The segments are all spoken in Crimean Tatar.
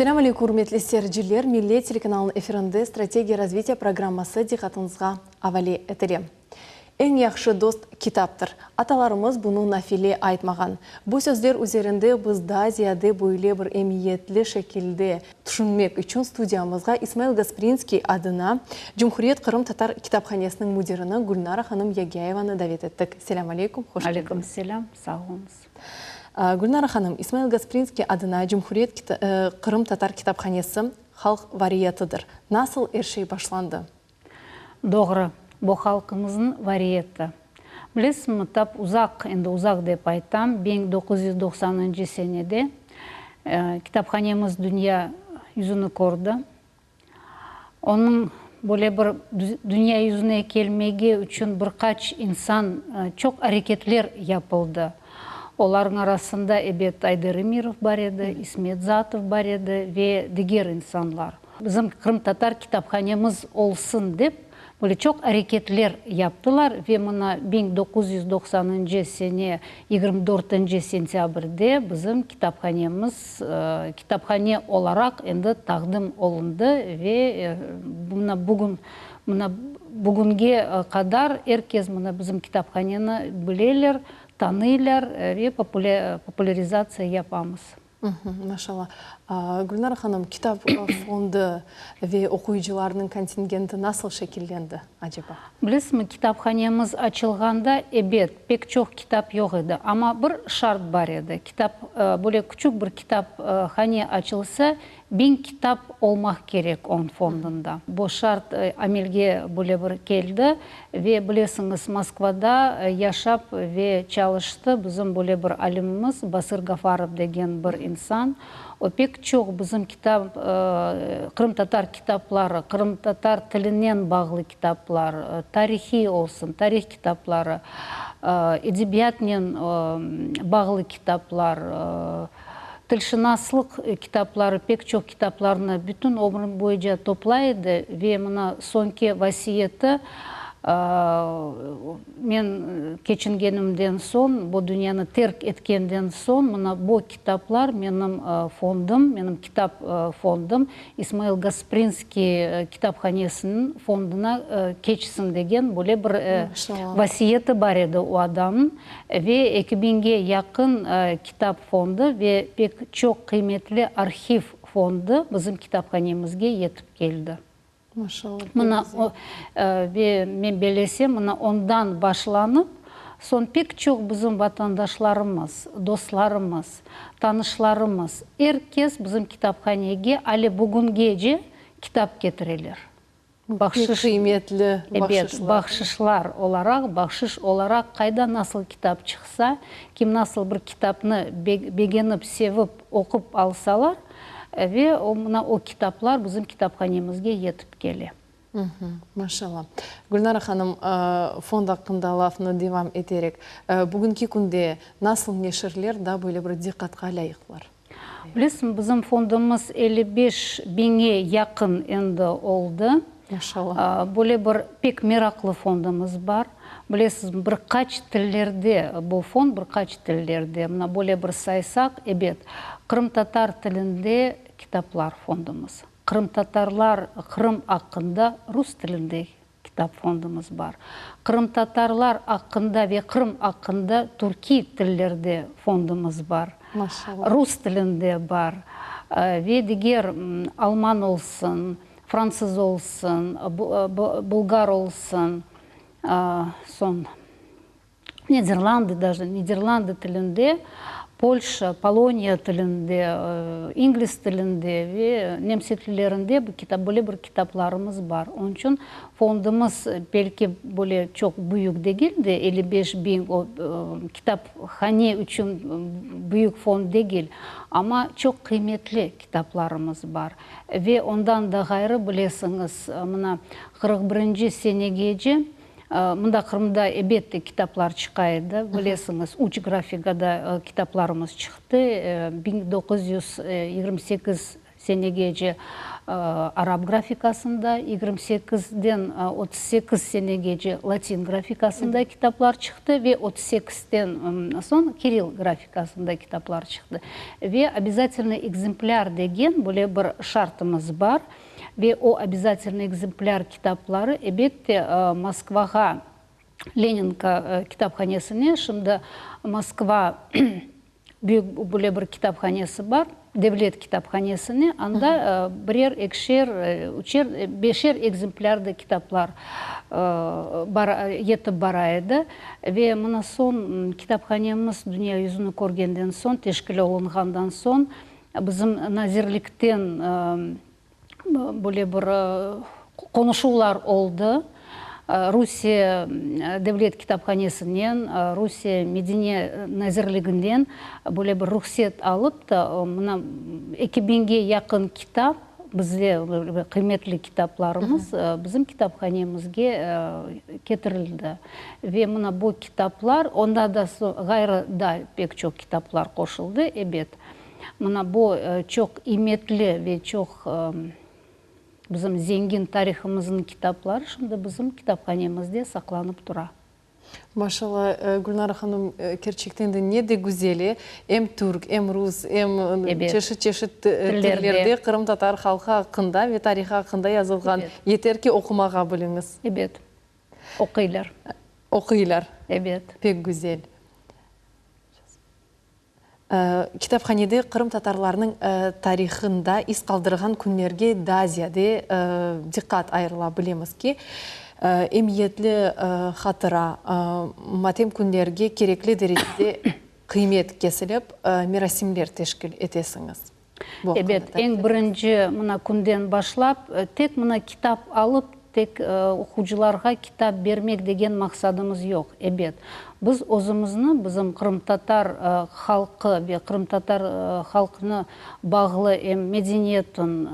Selâm aleykum, ürmetli seyirciler! Millet telekanalınıñ efirinde Strategiya razvitiya programması diqqatıñızğa avale etile. Eñ yahşı dost, kitaptır. Atalarımız bunı nafile aytmağan. Bu sözler üzerinde biz daa ziyade böyle bir emiyetli şekilde tüşünmek içün studiyamızğa İsmail Gasprinskiy adına Cumhuriyet qırımtatar kitaphanesiniñ müdirini Gülnara hanım Yagyayevanı davet ettik. Selâm aleykum, hoş keldiñiz. Aleykum selâm, sağ oluñız. Gülnara hanım, İsmail Gasprinskiy adına Cumhuriyet qırımtatar kitaphanesi halq variyatıdır. Nasıl er şey başlandı? Doğru, bu halqımıznıñ variyeti. Bilesiñmi, tap uzaq, endi uzaq dep aytam, 1990-ncı senede kitaphanemiz dünya yüzüni kördi. Onıñ böyle bir dünya yüzüne kelmegi içün bir qaç insan, çoq areketler yapıldı. Olarnıñ arasında, ebet, Ayder Emirov bar edi, İsmet Zatov bar edi ve diger insanlar. Bizim qırımtatar kitaphanemiz olsun dep, böyle çoq areketler yaptılar ve mına 1990-ncı sene 24-nci sentâbrde bizim kitaphanemiz kitaphane olaraq endi taqdim olundı ve mına bugün, mına bugünge qadar er kes mına bizim kitaphaneni bileler, tanıylar ve populârizatsiya yapamız. Maşallah. Gülnara hanım, kitap fondı ve oquyıcılarnıñ kontingenti nasıl şekillendi, aceba? Bilesizmi, kitaphanemiz açılğanda, ebet, pek çoq kitap yoq edi, amma bir şart bar edi, kitap, böyle küçük bir kitaphane açılsa, biñ kitap olmaq kerek onıñ fondunda. Bu şart amelge böyle bir keldi ve, bilesiñiz, Moskvada yaşap ve çalıştı bizim böyle bir alimimiz, Basır Gafarov degen bir insan. O pek çoq bizim kitap, qırımtatar kitapları, qırımtatar tilinen bağlı kitaplar, tarihiy olsun, tarih kitapları, edebiyatnen bağlı kitaplar, Tilşınaslıq kitapları, pek çoq kitaplarnı bütün ömrü boyunca toplay edi ve mına soñki vasiyeti, men keçingenimden soñ, bu dünyanı terk etkenden soñ, mına bu kitaplar menim fondım, menim kitap fondım İsmail Gasprinskiy kitaphanesiniñ fonduna keçsin degen böyle bir vasiyeti bar edi o adamnıñ. Ve eki biñge yaqın kitap fondu ve pek çoq qıymetli arhiv fondu bizim kitaphanemizge yetip keldi. Maşallah, pek Mına güzel. o, ve men bellesem, mına ondan başlanıp, soñ pek çoq bizim vatandaşlarımız, dostlarımız, tanışlarımız, er kes bizim kitaphanege ale bugüngece kitap ketireler. Bahşış, qıymetli bahşışlar. Ebet, bahşışlar olaraq, bahşış olaraq qayda nasıl kitap çıqsa, kim nasıl bir kitapnı begenip, sevip, oqup alsalar, ve o, mına o kitaplar bizim kitaphanemizge yetip kele. Maşallah. Gülnara hanım, fond aqqında lafnı devam eterek, bugünki künde nasıl neşirler da böyle bir diqqatqa lâyıqlar? Bilesiñ, bizim fondumız 55 biñe yaqın endi oldı. Maşallah. Böyle bir pek meraqlı fondumız bar. Bilesiz, bir qaç tillerde bu fond, bir qaç tillerde. Mına böyle bir saysaq, ebet, qırımtatar tilinde kitaplar fondumız, qırımtatarlar, Qırım aqqında rus tilinde Kitap fondumız bar. Qırımtatarlar aqqında ve Qırım aqqında türkiy tillerde fondumız bar. Maşallah. Rus tilinde bar. Ve diger alman olsun, fransız olsun, bulgar olsun, soñ Niderlandı daje, Niderlandı tilinde, Polşa, Poloniya tilinde, ingliz tilinde ve nemse tillerinde bu kitap, böyle bir kitaplarımız bar. Onıñ içün fondumız belki böyle çoq büyük degil de, 55 biñ o kitaphane içün büyük fond degil, amma çoq qıymetli kitaplarımız bar. Ve ondan da ğayrı, bilesiñiz, mına 41-nci senegece Mında Qırımda ebette kitaplar çıqa edi, bilesiñiz, üç grafikada kitaplarımız çıqtı, 1928. Senegece arap grafikasında, 28-den 38 senegece latin grafikasında kitaplar çıqtı ve 38-ten soñ kirill grafikasında kitaplar çıqtı. Ve obязательnıy ekzemplâr degen böyle bir şartımız bar ve o obязательnıy ekzemplâr kitapları, ebette, Moskvağa, Leninka kitaphanesine, şimdi Moskva Büyük böyle bir kitaphanesi bar, devlet kitaphanesine, anda birer, ekişer, üçer, beşer ekzemplârda kitaplar bara, yetip bara edi. Ve mına soñ kitaphanemiz dünya yüzüni körgenden soñ, teşkil olunğandan soñ, bizim nazirlikten böyle bir qonuşuvlar oldı. Rusiye devlet kitaphanesinen, Rusiye medeniye nazirliginden böyle bir ruhset alıp da, mına eki biñge yaqın kitap, bizde qıymetli kitaplarımız bizim kitaphanemizge ketirildi. Ve mına bu kitaplar, ondan da ğayrı da pek çoq kitaplar qoşuldı, ebet. Mına bu çoq imetli ve çoq bizim zengin tarihımıznıñ kitapları şimdi bizim kitaphanemizde saqlanıp tura. Maşallah, Gülnara hanım, kerçekten de ne de güzel, e, em türk, em rus, em çeşit-çeşit tillerde qırımtatar halqı aqqında ve tarihı aqqında yazılğan. Yeter ki, oqumağa biliñiz. Ebet, oquylar. Oquylar. Ebet. Pek güzel. Kitaphanede qırımtatarlarnıñ tarihında iz qaldırğan künlerge daa ziyade diqqat ayırıla, bilemiz ki, emiyetli hatıra, matem künlerge kerekli derecede qıymet kesilip, merasimler teşkil etesiñiz. Ebet, eñ birinci mına künden başlap, tek mına kitap alıp, tek oqucılarğa kitap bermek degen maqsadımız yoq. Ebet, biz özümizni, bizim qırımtatar halqı ve qırımtatar halqını bağlı em medeniyetün,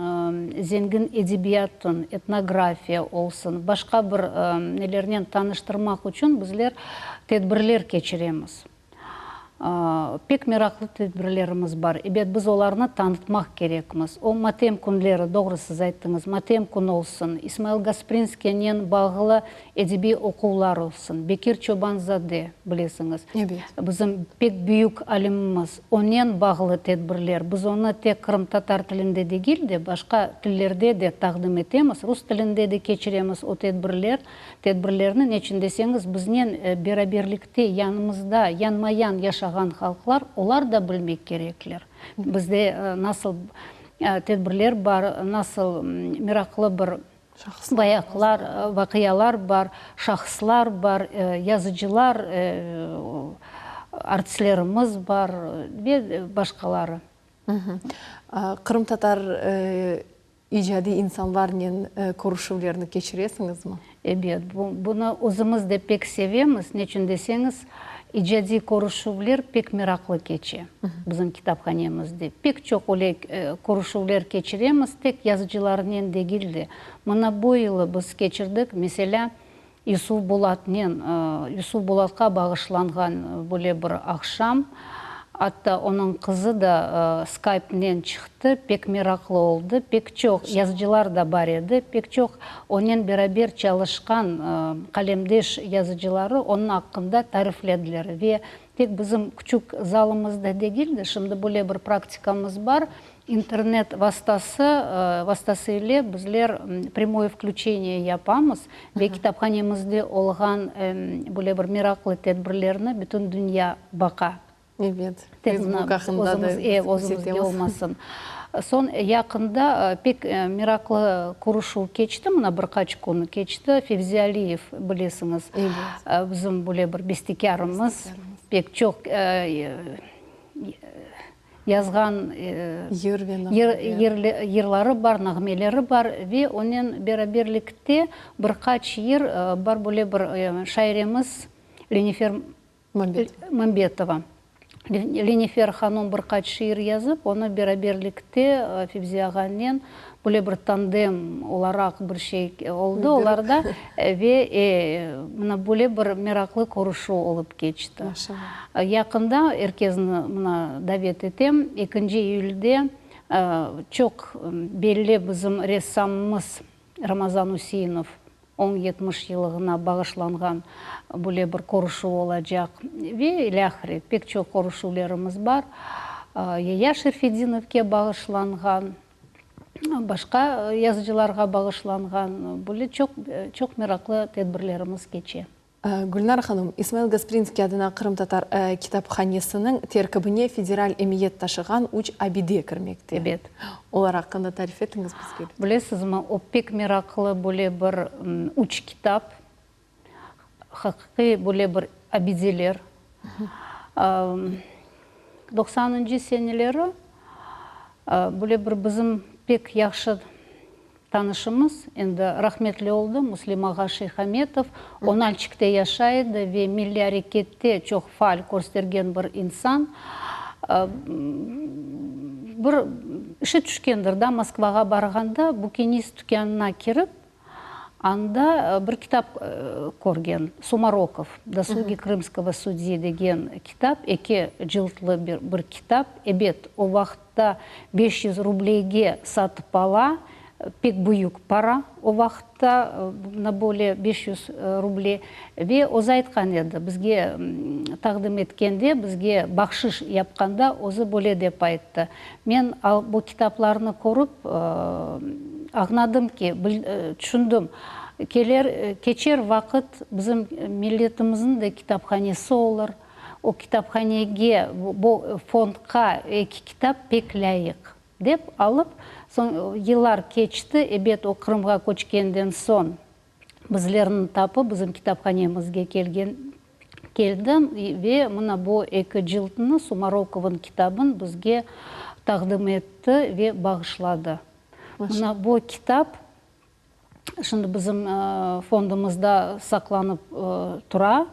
zengin edebiyatün, etnografiya olsun, başqa bir nelernen tanıştırmaq içün bizler tedbirler keçiremiz. Pek meraqlı tedbirlerimiz bar. Ebet, biz olarnı tanıtmaq kerekmiz. O matem künleri, doğru siz ayttıñız, matem künü olsun, İsmail Gasprinskiynen bağlı edebiy oquvlar olsun, Bekir Çoban-zade, bilesiñiz, bizim pek büyük alimimiz, onen bağlı tedbirler, biz onı tek qırımtatar tilinde degil de, başqa tillerde de taqdim etemiz, rus tilinde de keçiremiz o tedbirler. Tedbirlerni, neçün deseñiz, biznen beraberlikte, yanımızda, yanma-yan yaşağan halqlar, olar da bilmek kerekler, bizde nasıl tedbirler bar, nasıl meraqlı bir bayaqlar, vaqialar bar, şahıslar bar, yazıcılar, artistlerimiz bar ve başqaları. Qırımtatar İcadiy insanlarnen körüşüvlerni keçiresiñizmi? Ebet, bunı özümiz de pek sevemiz. Neçün deseñiz, icadiy körüşüvler pek meraqlı keçe bizim kitaphanemizde. Pek çoq öyle körüşüvler keçiremiz, tek yazıcılarnen degil de. Mına bu yılı biz keçirdik, meselâ, Yusuf Bulatnen, Yusuf Bulatqa bağışlanğan böyle bir aqşam. Atta onıñ qızı da Skypenen çıqtı, pek meraqlı oldı. Pek çoq yazıcılar da bar edi, pek çoq onen beraber çalışqan qalemdeş yazıcıları onıñ aqqında tariflediler. Ve tek bizim küçük zalımızda degil de, şimdi böyle bir praktikamız bar, İnternet vastası vastası ile bizler prâmoye vklüçeniye yapamız ve kitaphanemizde olğan böyle bir meraqlı tedbirlerni bütün dünya baqa. Ebet, Facebook ağında da özümizge olmasın. Soñ yaqında pek meraqlı körüşüv keçti, mına bir qaç kün keçti, Fevzi Aliyev, bilesiñiz, bizim böyle bir bestekârımız, pek çoq Yazğan Yır ve nağmeler. Yırları bar, nağmeleri bar ve onen beraberlikte bir qaç yır bar, böyle bir şairemiz Lenifer Mambetova. Lenifer hanum bir qaç şiir yazıp, onı beraberlikte Fevzi ağanen böyle bir tandem olaraq bir şey oldı olarda ve mına böyle bir meraqlı körüşüv olıp keçti. Yaqında er kezni mına davet etem, ekinci iyülde. Çoq belli bizim ressamımız Ramazan Üseinov oñ 70 yılığına bağışlanğan böyle bir körüşüv olacaq ve ilâhre pek çoq körüşüvlerimiz bar. Yaya Şerfedinovke bağışlanğan, başqa yazıcılarğa bağışlanğan böyle çoq çoq meraqlı tedbirlerimiz keçe. Gülnara hanım, İsmail Gasprinskiy adına qırımtatar kitaphanesiniñ terkibine federal emiyet taşığan üç abide kirmekte. Ebet. Olar aqqında tarif etiñiz bizge lütfen. Bilesizmi, o pek meraqlı böyle bir üç kitap, haqiqiy böyle bir abideler. Doqsanıncı seneleri böyle bir bizim pek yahşı Tanışımız, endi rahmetli oldı, Müslim ağa Şeyhametov, o Nalçikte yaşay edi ve milliy arekette çoq faal körstergen bir insan. Bir işi tüşkendir da, Moskvağa barğanda bukinist tükânına kirip, anda bir kitap körgen, Sumarokov, Doslugi krımskogo sudyi degen kitap, eki cıltlı bir kitap. Ebet, o vaqıt Da 500 rublege satıp ala, pek büyük para o vaqıtta, mına böyle 500 ruble. Ve özü aytqan edi, bizge taqdim etkende, bizge bahşış yapqanda özü böyle dep ayttı, Men bu kitaplarnı körip añladım ki, tüşündim, keler, keçer vaqıt bizim milletimizniñ de kitaphanesi olur, O kitaphanege, bu fondqa eki kitap pek lâyıq, dep alıp, soñ yıllar keçti, ebet, o Qırımğa köçkenden soñ bizlerni tapıp, bizim kitaphanemizge kelgen, keldi ve mına bu eki cıltnı, Sumarokovıñ kitabın bizge taqdim etti ve bağışladı. Mına bu kitap Şimdi bizim fondumızda saqlanıp tura.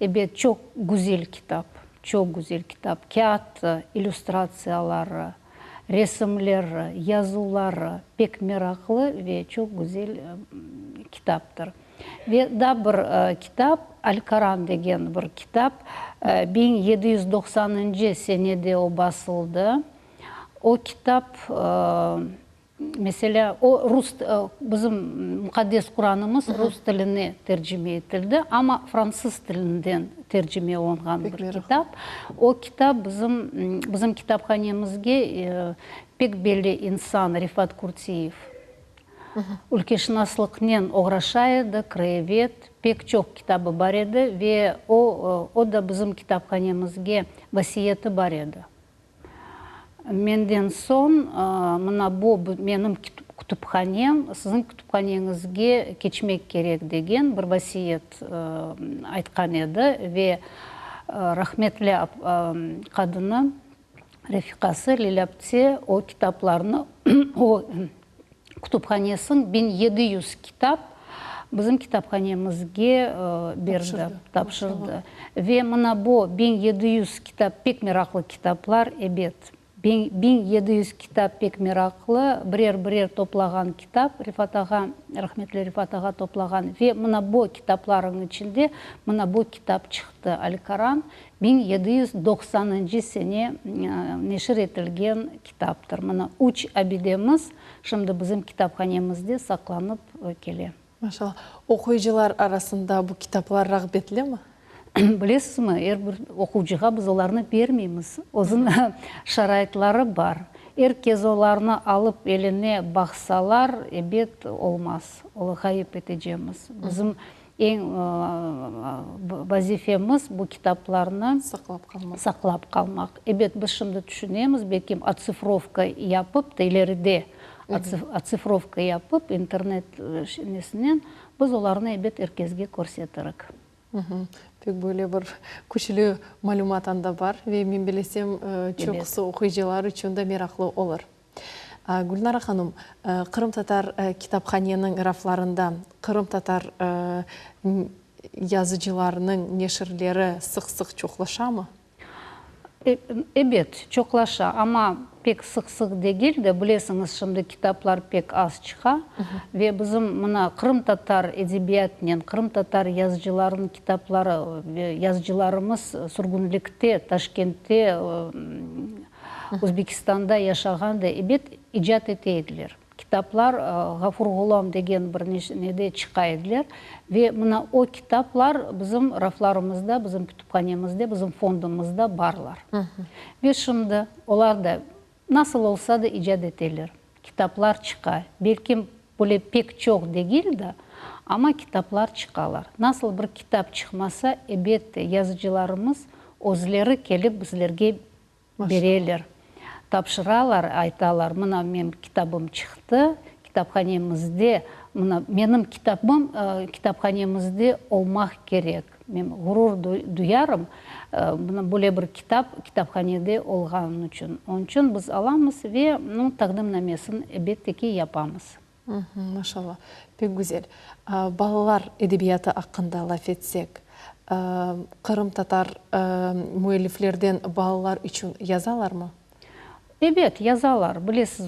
Ebet, çoq güzel kitap, çoq güzel kitap. Kâğıt illüstratsiyaları, resimleri, yazıları pek meraqlı ve çoq güzel kitaptır. Ve daa bir kitap, Al-Koran degen bir kitap, 1790-ncı senede o basıldı. O kitap Meselâ, o rus, bizim Muqaddes Quranımız rus tiline tercime etildi, amma fransız tilinden tercime olunğan bir kitap. O kitap bizim, bizim kitaphanemizge pek belli insan Refat Kurtiyev ülkeşınaslıqnen oğraşa edi, krayevet, pek çoq kitabı bar edi ve o, o da bizim kitaphanemizge vasiyeti bar edi. Menden soñ, mına bu menim kütüphanem, siziñ kütüphaneñizge keçmek kerek degen bir vasiyet aytqan edi ve rahmetli qadını, refiqası Lilâ apte o kitaplarnı, o kütüphanesiniñ 1700 kitap bizim kitaphanemizge berdi, tapşırdı. Ve mına bu 1700 kitap pek meraqlı kitaplar, ebet, 1700 kitap pek meraqlı, birer-birer toplağan kitap, Refat ağa, rahmetli Refat ağa toplağan. Ve mına bu kitaplarıñ içinde mına bu kitap çıqtı, Al-Koran, 1790-ncı sene neşir etilgen kitaptır. Mına üç abidemiz şimdi bizim kitaphanemizde saqlanıp kele. Maşallah. Oquyıcılar arasında bu kitaplar rağbetlimi? Bilesizmi, er bir oquvcığa biz olarnı bermeymiz. Özüniñ şaraitları bar. Er kez olarnı alıp eline baqsalar, ebet, olmaz. Olar ğayıp etecemiz. Bizim Eñ vazifemiz bu kitaplarnı saqlap qalmaq. Saqlap qalmaq. Ebet, biz şimdi tüşünemiz, belki otsifrovka yapıp da ileride otsifrovka yapıp internet nesinen biz olarnı ebet er kesge körsetirik. Pek böyle bir küçlü malümat anda bar ve men bilesem çoqusı oquyıcılar içün de meraqlı olur. Gülnara hanım, qırımtatar kitaphaneniñ raflarında qırımtatar yazıcılarınıñ neşirleri sıq-sıq çoqlaşamı? Ebet, çoqlaşa, amma pek sıq-sıq degil de. Bilesiñiz, şimdi kitaplar pek az çıqa ve bizim mına qırımtatar edebiyatnen, qırımtatar yazıcılarınıñ kitapları ve yazıcılarımız sürgünlikte, Taşkentte. Özbekistanda yaşağanda, ebet, icat ete ediler. Kitaplar Ğafur Ğulam degen bir nede çıqa ediler ve mına o kitaplar bizim raflarımızda, bizim kütüphanemizde, bizim fondumızda barlar. Ve şimdi olar da nasıl olsa da icat eteler, kitaplar çıqa. Belki böyle pek çoq degil de, amma kitaplar çıqalar. Nasıl bir kitap çıqmasa, ebette, yazıcılarımız özleri kelip bizlerge Bereler, tapşıralar, aytalar, mına menim kitabım çıqtı, kitaphanemizde, mına menim kitabım kitaphanemizde olmaq kerek. Men ğurur duyarım, mına böyle bir kitap kitaphanede olğanı içün. Onıñ içün biz alamız ve taqdimnamesini elbette ki yapamız. Maşallah, pek güzel. Balalar edebiyatı aqqında laf etsek, qırımtatar müelliflerden balalar içün yazalarmı? Ebet, yazalar. Bilesiz,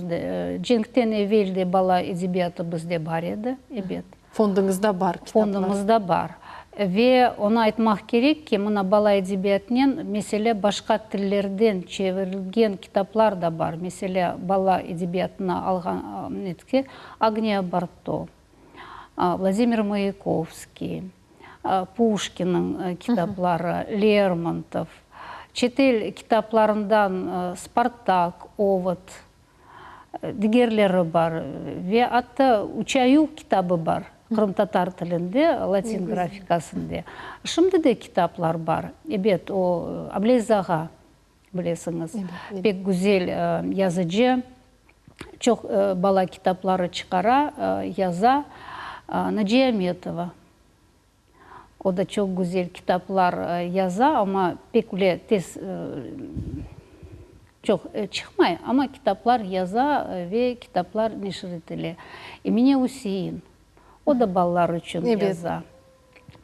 cenkten evel de bala edebiyatı bizde bar edi, ebet. Fonduñızda bar kitaplar. Fondumızda bar. Ve onı aytmaq kerek ki, mına bala edebiyatınen, meselâ, başqa tillerden çevirilgen kitaplar da bar. Meselâ, bala edebiyatına alğan netke Agniya Barto, Vladimir Mayakovskiy, Puşkinniñ kitapları, Lermontov, çetel kitaplarından Spartak, Ovod, Digerleri bar ve atta Üç ayuv kitabı bar qırımtatar tilinde, latin grafikasında. Şimdi de kitaplar bar. Ebet, o, Ablez ağa, bilesiñiz, pek güzel yazıcı, çoq bala kitapları çıqara, yaza. Naciye Ametova, O da çoq güzel kitaplar yaza, amma pek öyle tez çoq çıqmay, amma kitaplar yaza ve kitaplar neşir etile. Emine Üsein, o da balalar içün yaza.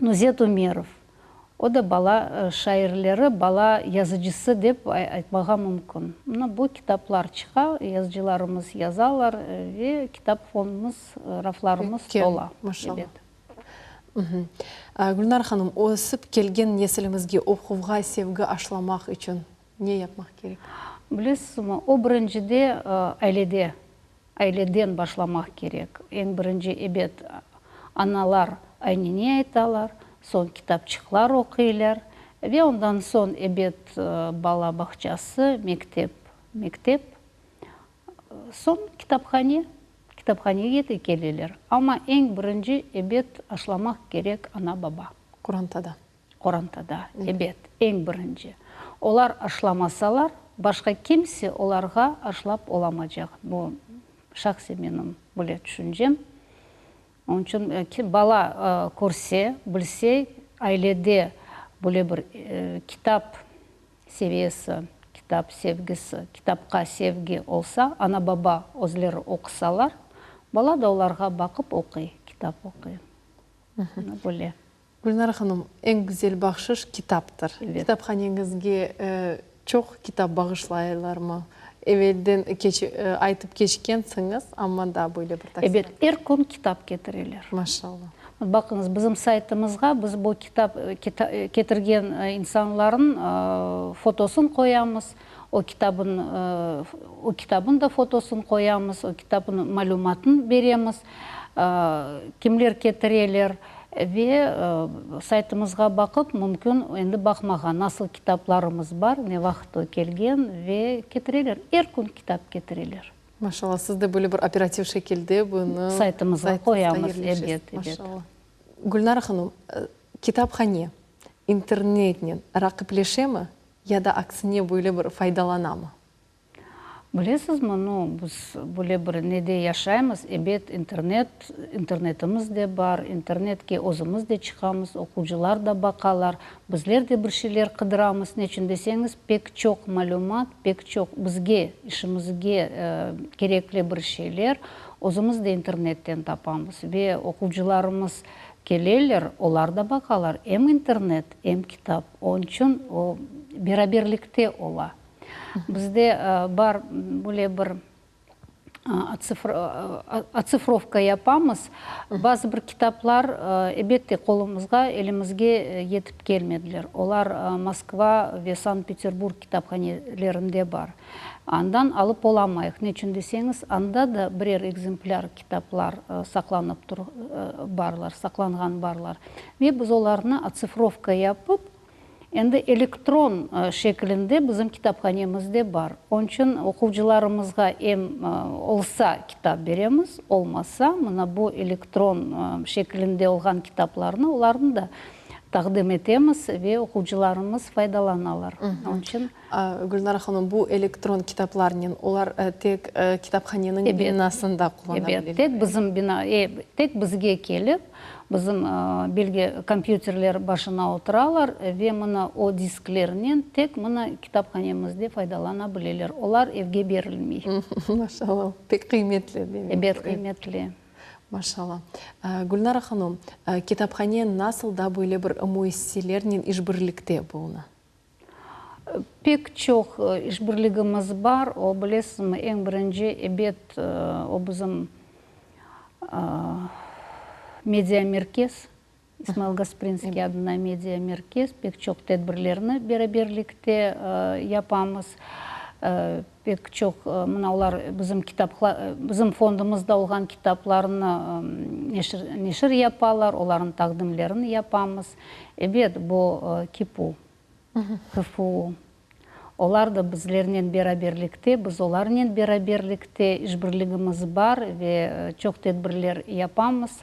Nuzet Ümerov, o da bala şairleri, bala yazıcısı dep aytmağa mümkün. Mına bu kitaplar çıqa, yazıcılarımız yazalar ve kitap fondumız, raflarımız tola. Maşallah. Gülnar hanım, ösip kelgen nesilimizge oquvğa sevgi aşlamaq içün ne yapmaq kerek? Bilesizmi, o birincide ailede, aileden başlamaq kerek. Eñ birinci, ebet, analar aynene aytalar, soñ kitapçıqlar oquylar ve ondan soñ, ebet, bala bağçası, mektep, mektep. Soñ kitaphane, kitaphanege de keleler. Amma eñ birinci, ebet, aşlamaq kerek ana-baba. Qorantada. Qorantada, ebet, eñ birinci. Olar aşlamasalar, başqa kimse olarğa aşlap olamacaq. Bu şahsen menim böyle tüşüncem. Onıñ içün bala körse, bilse, ailede böyle bir kitap seviyesi, kitap sevgisi, kitapqa sevgi olsa, ana-baba özleri oqusalar, bala da olarğa baqıp oquy, kitap oquy. Mına böyle. Gülnara hanım, eñ güzel bahşış kitaptır. Kitaphaneñizge çoq kitap bağışlaylarmı? Evelden aytıp keçkensiñiz, amma daa böyle bir tafsilât. Ebet, er kün kitap ketireler. Maşallah. Baqıñız, bizim saytımızğa biz bu kitap ketirgen insanların fotosın qoyamız, o kitabın, o kitabın da fotosın qoyamız, o kitabın malümatın beremiz, kimler ketireler ve saytımızğa baqıp mümkün endi baqmağa, nasıl kitaplarımız bar, ne vaqıt o kelgen ve ketireler, er kün kitap ketireler. Maşallah, siz de böyle bir operativ şekilde bunı saytımızğa qoyamız, ebet, ebet. Maşallah. Gülnara hanım, kitaphane internetnen raqipleşemi ya da aksine böyle bir faydalanamı? Bilesizmi, nu, biz böyle bir nede yaşaymız, ebet, internet, internetimiz de bar, internetke özümiz de çıqamız, oqucılar da baqalar, Bizler de bir şeyler qıdıramız, neçün deseñiz, pek çoq malümat, pek çoq bizge, işimizge kerekli bir şeyler özümiz de internetten tapamız ve oquvcılarımız keleler, olar da baqalar, em internet, em kitap, onıñ içün o beraberlikte ola. Bizde bar böyle bir. Otsifrovka yapamız. Bazı bir kitaplar, ebette, qolumızğa, elimizge yetip kelmediler. Olar Moskva ve Sankt-Peterburg kitaphanelerinde bar. Andan alıp olamayıq. Neçün deseñiz, anda da birer ekzemplâr kitaplar saqlanıp barlar, saqlanğan barlar. Ve biz olarnı otsifrovka yapıp, Endi elektron şekilinde bizim kitaphanemizde bar. Onıñ içün oquvcılarımızğa em olsa kitap beremiz, olmasa, mına bu elektron şekilinde olğan kitaplarnı olarnı da taqdim etemiz ve oquvcılarımız faydalanalar. Onıñ içün. Gülnara hanım, bu elektron kitaplarnen olar tek kitaphaneniñ binasında qullana bileler? Ebet, tek bizim bina, tek bizge kelip, Bizim belgi kompyuterler başına oturalar ve mına o disklernen tek mına kitaphanemizde faydalana bileler. Olar evge berilmey. Maşallah, pek qıymetli demek. Ebet, qıymetli. Maşallah. Gülnara hanım, kitaphane nasıl da böyle bir müessiselernen işbirlikte buluna? Pek çoq işbirligimiz bar. O, bilesizmi, eñ birinci, ebet, o bizim mediamerkez, İsmail Gasprinskiy adına mediamerkez, pek çoq tedbirlerni beraberlikte yapamız. Pek çoq, mına olar bizim kitap, bizim fondumızda olğan kitaplarnı neşir, neşir yapalar, olarnıñ taqdimlerini yapamız. Ebet, bu KİPU, KFU, olar da bizlernen beraberlikte, biz olarnen beraberlikte, işbirligimiz bar ve çoq tedbirler yapamız.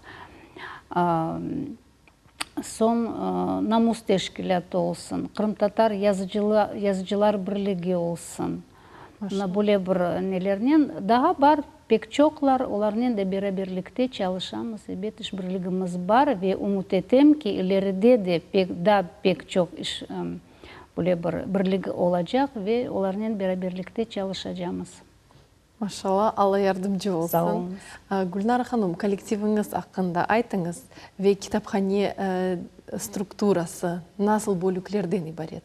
Soñ Namus teşkilâtı olsun, Qırımtatar yazıcılar birligi olsun, mına böyle bir nelernen, daa bar pek çoqlar, olarnen de beraberlikte çalışamız, ebet, işbirligimiz bar ve ümüt etem ki, ileride de pek, daa pek çoq iş, böyle bir birlik olacaq ve olarnen beraberlikte çalışacamız. Maşallah, Alla yardımcı olsun. Sağ oluñız. Gülnara hanım, kollektiviñiz aqqında aytıñız ve kitaphane strukturası nasıl bölüklerden ibaret?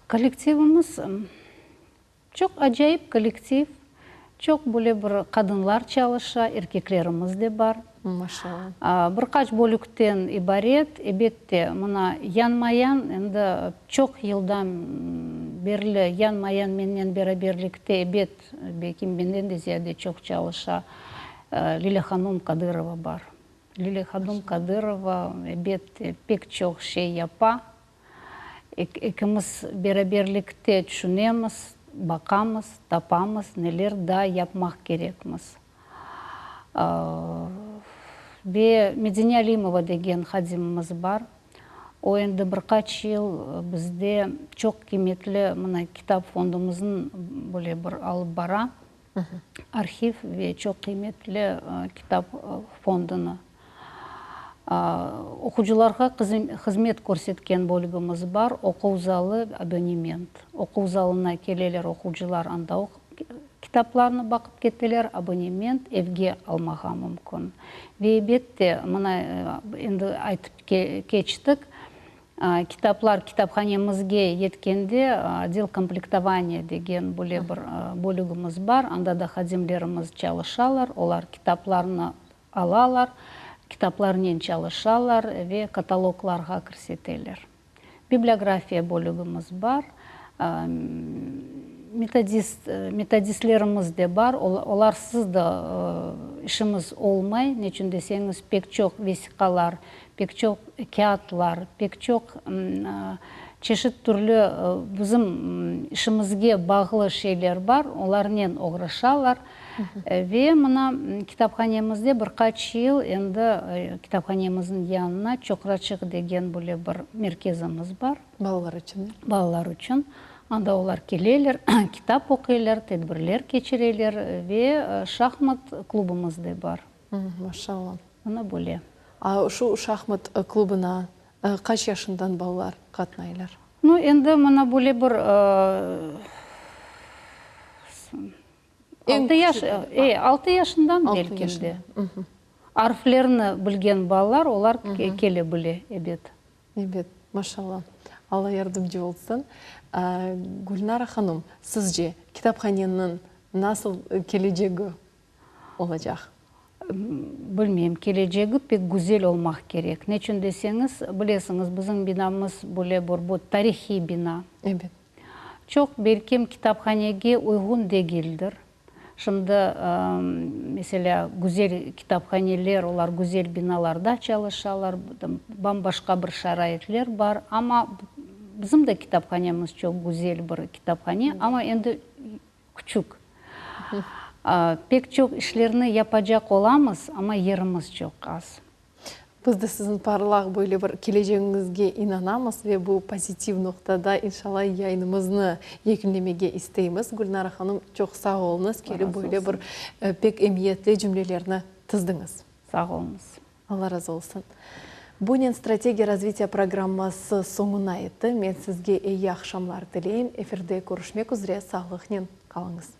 Kollektivimiz çoq acayip kollektiv, çoq böyle bir qadınlar çalışa, erkeklerimiz de bar. Maşallah. Bir qaç bölükten ibaret, ebette, mına yanma-yan endi çoq yıldan berli yanma-yan mennen beraberlikte, ebet, belki menden de ziyade çoq çalışa Lilâ hanum Kadırova bar. Lilâ hanum Kadırova, ebet, pek çoq şey yapa. Ekimiz beraberlikte tüşünemiz, baqamız, tapamız, neler daa yapmaq kerekmiz. Ve Medine Alimova degen hadimimiz bar. O endi bir qaç yıl bizde çoq qıymetli mına kitap fondumıznı böyle bir alıp bara, arhiv ve çoq qıymetli kitap fondunı. Oqucılarğa hızmet körsetken bölügimiz bar, oquv zalı, abonement. Oquv zalına keleler oqucılar, anda oqup Kitaplarnı baqıp keteler, abonement evge almağa mümkün. Ve ebette, mına endi aytıp keçtik, kitaplar kitaphanemizge yetkende otdel komplektovaniya degen böyle bir bölügimiz bar, anda da hadimlerimiz çalışalar, olar kitaplarnı alalar, kitaplarnen çalışalar ve kataloglarğa kirseteler. Bibliografiya bölügimiz bar, metodist, metodistlerimiz de bar, olarsız da işimiz olmay, neçün deseñiz, pek çoq vesiqalar, pek çoq kâğıtlar, pek çoq çeşit türlü bizim işimizge bağlı şeyler bar, olarnen oğraşalar. Ve mına kitaphanemizde bir qaç yıl endi kitaphanemizniñ yanına Çoqraçıq degen böyle bir merkezimiz bar. Balalar içün. Balalar içün. Anda olar keleler, kitap oquylar, tedbirler keçireler ve şahmat klubumız da bar. Maşallah. Mına böyle. A şu şahmat klubuna qaç yaşından balalar qatnaylar? Nu, endi mına böyle bir Altı yaş, e, altı yaşından belki de. Arflerni bilgen balalar, olar kele bile, ebet. Ebet, maşallah. Alla yardımcı olsun. Gülnara hanım, sizce, kitaphaneniñ nasıl kelecegi? olacaq? Bilmeyim, kelecegi pek güzel olmaq kerek. Neçün deseñiz, bilesiñiz, bizim binamız böyle bir bu tarihiy bina. Ebet. Çoq, belkim, kitaphanege uyğun degildir. Şimdi, meselâ, güzel kitaphaneler, olar güzel binalarda çalışalar, bam-başqa bir şaraitler bar, amma bizim de kitaphanemiz çoq güzel bir kitaphane, amma endi küçük. Pek çoq işlerni yapacaq olamız, amma yerimiz çoq az. Biz de siziñ parlaq böyle bir kelecegiñizge inanamız ve bu pozitiv noqtada inşallah yayınımıznı yekünlemege isteymiz. Gülnara hanım, çoq sağ oluñız, kelip böyle bir pek emiyetli cümlelerni tizdiñiz. Sağ oluñız. Allah razı olsun. Bunen Strategiya razvitiya programması soñuna yetti. Men sizge eyi aqşamlar tileyim. Efirde körüşmek üzre sağlıqnen qalıñız.